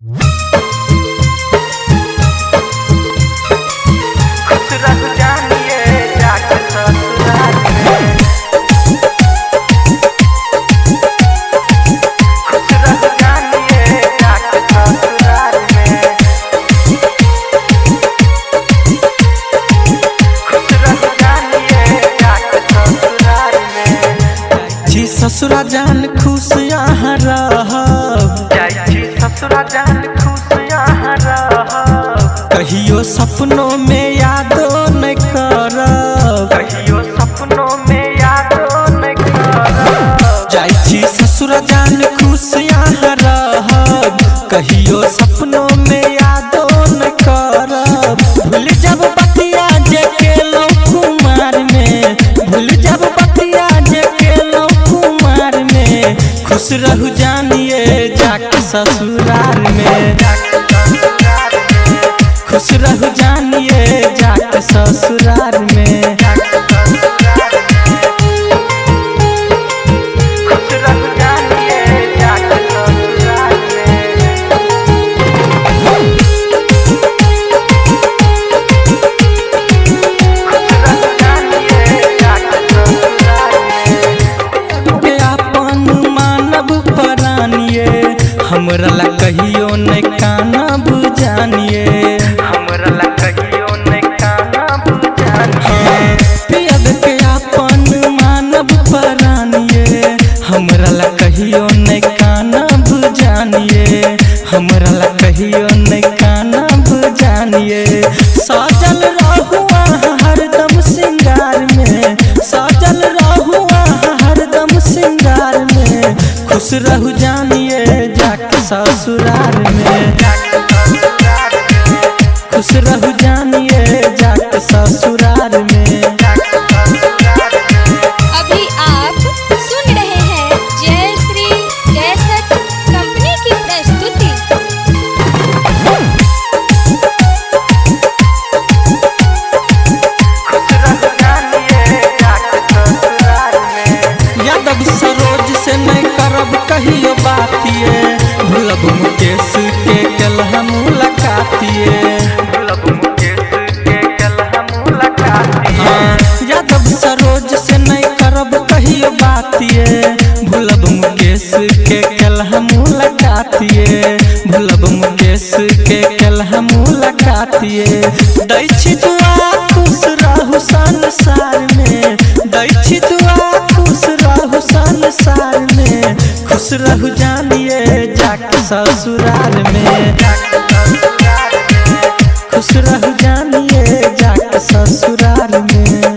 खुश रहू जानिए जाके ससुराल में। खुश रहू जानिए जाके ससुराल में। खुश रहू जानिए जाके ससुराल में। छी ससुरा जान खुश यहाँ रहब। जाइ छी ससुरा जान खुश यहाँ रहब। कहियो सपनों में यादो न करब। कहियो सपनों में यादो न करब। जाइ छी ससुरा जान खुश यहाँ रहब। कहियो सपनों में यादो न करब। भूल जब बतिया जे केलौं कुमार में। भूल जब बतिया जे केलौं कुमार में। खुश रहू जानिए जाके ससुराल में। खुश रहू जानिए जाके ससुराल में। खुश रहू जानिए जाके ससुराल में। खुश रहू जानिए जाके ससुराल में। के अपन मानव परानिए, हमरा ला कहियो न कानब जानिए। हमरा ला कहियो न कानब जानिए। पियब के अपन मानव परानिए, हमरा ला कहियो न कानब जानिए। हमरा ला कहियो न कानब जानिए। सजल रहू अहाँ हरदम सिंगार में। सजल रहू अहाँ हरदम सिंगार में। खुश रहू जानिए जाके ससुराल में। खुश रहू जानिए जाके ससुराल में। अभी आप सुन रहे हैं जय श्री कैसेट कंपनी की प्रस्तुति। खुश रहू जानिए जाके ससुराल में। यादव सरोज से नहीं करब कहियो बातिए। भूलब मुकेश के कल मुलाकातिए। भूलब मुकेश के कल हम मुलाकातिए। हाँ, यादव सरोज से नहीं करब कहियो बातिए। भूलब मुकेश के कल मुलाकातिए। भूलब मुकेश के कल मुलाकातिए। दै छी दुआ खुश रहू संसार में। दै छी दुआ खुश रहू संसार में। खुश रहू जानिए जाके ससुराल में। खुश रहू जानिए जाके ससुराल में।